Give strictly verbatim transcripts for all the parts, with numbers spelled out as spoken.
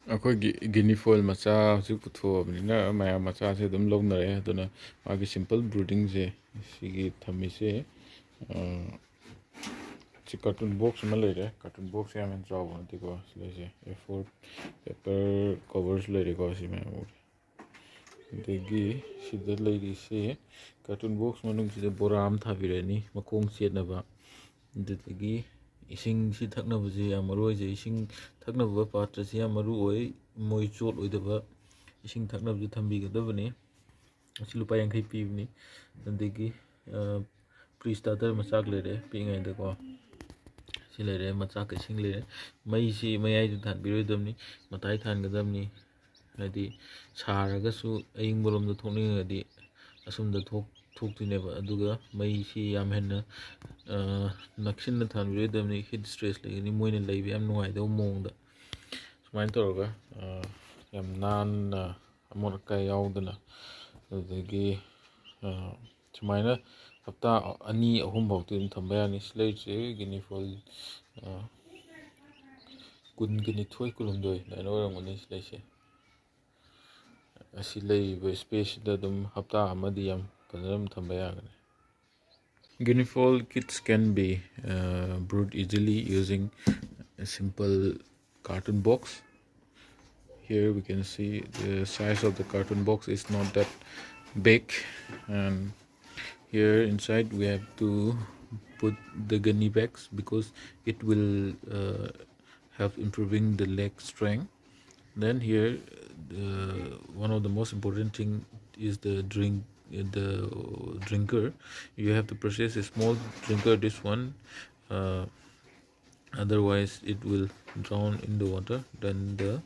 ꯑꯩꯈꯣꯏꯒꯤ Guinea foil ꯃꯆꯥ ꯍꯧꯖꯤꯛ ꯄꯨꯊꯣꯛꯑꯕꯅꯤꯅ ꯃꯌꯥꯝ ꯃꯆꯥꯁꯦ ꯑꯗꯨꯝ ꯂꯧꯅꯔꯦ꯫ ꯑꯗꯨꯅ ꯃꯥꯒꯤ ꯁꯤꯝꯄꯜ ꯕ꯭ꯔꯨꯗꯤꯡꯁꯦ ꯁꯤꯒꯤ ꯊꯝꯃꯤꯁꯦ, ꯑ, ꯁꯤ ꯀꯥꯔꯇꯨꯟ ꯕꯣꯛꯁ ꯑꯃ ꯂꯩꯔꯦ꯫ ꯀꯥꯔꯇꯨꯟ ꯕꯣꯛꯁꯁꯦ ꯌꯥꯝ ꯍꯦꯟꯅ ꯆꯥꯎꯕ ꯅꯠꯇꯦꯀꯣ꯫ ꯁꯤ ꯂꯩꯁꯦ ꯑꯦ ꯐꯣꯔ ꯄꯦꯄꯔ ꯀꯣꯕꯔꯁꯨ ꯂꯩꯔꯦꯀꯣ꯫ ꯁꯤ ꯃꯌꯥꯝ ꯎꯔꯦ꯫ ꯑꯗꯒꯤ ꯁꯤꯗ ꯂꯩꯔꯤꯁꯦ ꯀꯥꯔꯇꯨꯟ ꯕꯣꯛꯁ ꯃꯅꯨꯡꯁꯤꯗ ꯕꯣꯔꯥ ꯑꯃ ꯊꯥꯕꯤꯔꯅꯤ ꯃꯈꯣꯡ ꯆꯦꯠꯅꯕ꯫ ꯑꯗꯨꯗꯒꯤ ꯏꯁꯤꯡꯁꯤ ꯊꯛꯅꯕꯁꯦ ꯌꯥꯝ ꯃꯔꯨ ꯑꯣꯏꯖꯩ꯫ ꯏꯁꯤꯡ ꯊꯛꯅꯕ ꯄꯥꯇ꯭ꯔꯁꯤ ꯌꯥꯝ ꯃꯔꯨ ꯑꯣꯏ꯫ ꯃꯣꯏ ꯆꯣꯠꯂꯣꯏꯗꯕ ꯏꯁꯤꯡ ꯊꯛꯅꯕꯁꯨ ꯊꯝꯕꯤꯒꯗꯕꯅꯤ꯫ ꯑꯁꯤ ꯂꯨꯄꯥ ꯌꯥꯡꯈꯩ ꯄꯤꯕꯅꯤ꯫ ꯑꯗꯒꯤ, ꯑ, ꯄ꯭ꯔꯤ ꯁ꯭ꯇꯥꯔꯇꯔ ꯃꯆꯥꯛ ꯂꯩꯔꯦ ꯄꯤꯛꯏꯉꯩꯗꯀꯣ꯫ ꯁꯤ ꯂꯩꯔꯦ, ꯃꯆꯥꯛꯀ ꯏꯁꯤꯡ ꯂꯩꯔꯦ꯫ ꯃꯩꯁꯤ ꯃꯌꯥꯏꯗ ꯊꯥꯟꯕꯤꯔꯣꯏꯗꯕꯅꯤ, ꯃꯇꯥꯏ ꯊꯥꯟꯒꯗꯕꯅꯤ꯫ ꯍꯥꯏꯗꯤ ꯁꯥꯔꯒꯁꯨ ꯑꯏꯪꯕꯔꯣꯝꯗ ꯊꯣꯛꯅꯤꯡꯉꯒꯗꯤ ꯑꯁꯨꯝꯗ ꯊꯣꯛ-, ꯊꯣꯛꯇꯣꯏꯅꯦꯕ꯫ ꯑꯗꯨꯒ ꯃꯩꯁꯤ ꯌꯥꯝ ꯍꯦꯟꯅ, ꯑ, ꯅꯛꯁꯤꯟꯅ ꯊꯥꯟꯕꯤꯔꯣꯏꯗꯕꯅꯤ, ꯍꯤꯠ ꯁ꯭ꯇ꯭ꯔꯦꯁ ꯂꯩꯒꯅꯤ, ꯃꯣꯏꯅ ꯂꯩꯕ ꯌꯥꯝ ꯅꯨꯡꯉꯥꯏꯗꯕ ꯃꯑꯣꯡꯗ꯫ ꯁꯨꯃꯥꯏꯅ ꯇꯧꯔꯒ, ꯑ, ꯌꯥꯝ ꯅꯥꯟꯅ ꯑꯃꯣꯠ ꯑꯀꯥꯏ ꯌꯥꯎꯗꯅ, ꯑꯗꯨꯗꯒꯤ, ꯑ, ꯁꯨꯃꯥꯏꯅ ꯍꯞꯇꯥ ꯑꯅꯤ ꯑꯍꯨꯝ ꯐꯥꯎꯗꯤ ꯑꯗꯨꯝ ꯊꯝꯕ ꯌꯥꯅꯤ꯫ ꯁꯤ ꯂꯩꯔꯤꯁꯦ ꯒꯤꯅꯤ ꯐꯣꯜ, ꯑ, ꯀꯨꯟꯒ ꯅꯤꯊꯣꯏ, ꯀꯨꯟꯍꯨꯝꯗꯣꯏ ꯑꯗꯨꯃꯥꯏꯅ ꯑꯣꯏꯔꯝꯒꯅꯤ ꯁꯤ ꯂꯩꯁꯦ꯫ ꯑꯁꯤ ꯂꯩꯔꯤꯕ ꯁ꯭ꯄꯦꯁꯁꯤꯗ ꯑꯗꯨꯝ ꯍꯞꯇꯥ ꯑꯃꯗꯤ ꯌꯥꯝ ꯐꯖꯅ ꯑꯗꯨꯝ ꯊꯝꯕ ꯌꯥꯒꯅꯤ꯫ Guinea fowl kits can be, uh, brewed easily using a simple carton box. Here we can see the size of the carton box is not that big, and here inside we have to put the guinea bags because it will, uh, help improving the leg strength. Then here, the one of the most important thing is the drink, the drinker. You have to purchase a small drinker, this one, uh, otherwise it will drown in the water. Then the,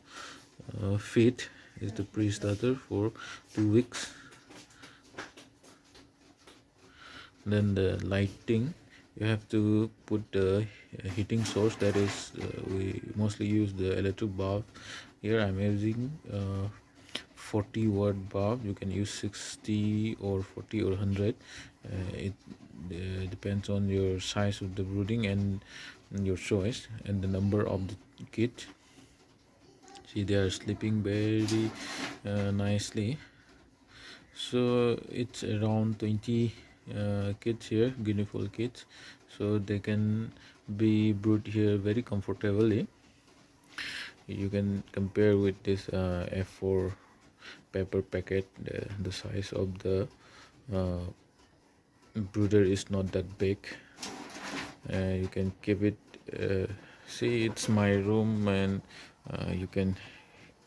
uh, feed is the pre-starter for two weeks. Then the lighting, you have to put the heating source, that is, uh, we mostly use the electric bulb. Here I'm using, uh, forty watt bulb. You can use sixty or forty or hundred. Uh, it, uh, depends on your size of the brooding and your choice and the number of the kit. See, they are sleeping very uh, nicely. So it's around twenty uh, kids here, guinea fowl kids. So they can be brood here very comfortably. You can compare with this uh, A four paper packet, the, the size of the uh, brooder is not that big. Uh, you can keep it, uh, see, it's my room, and uh, you can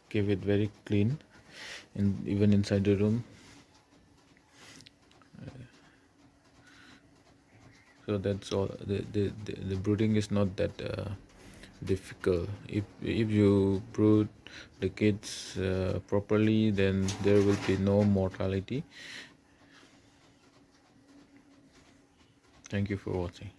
keep it very clean, and even inside the room. Uh, so that's all. The, the, the, the brooding is not that uh, difficult. If, if you brood the kids uh, properly, then there will be no mortality. Thank you for watching.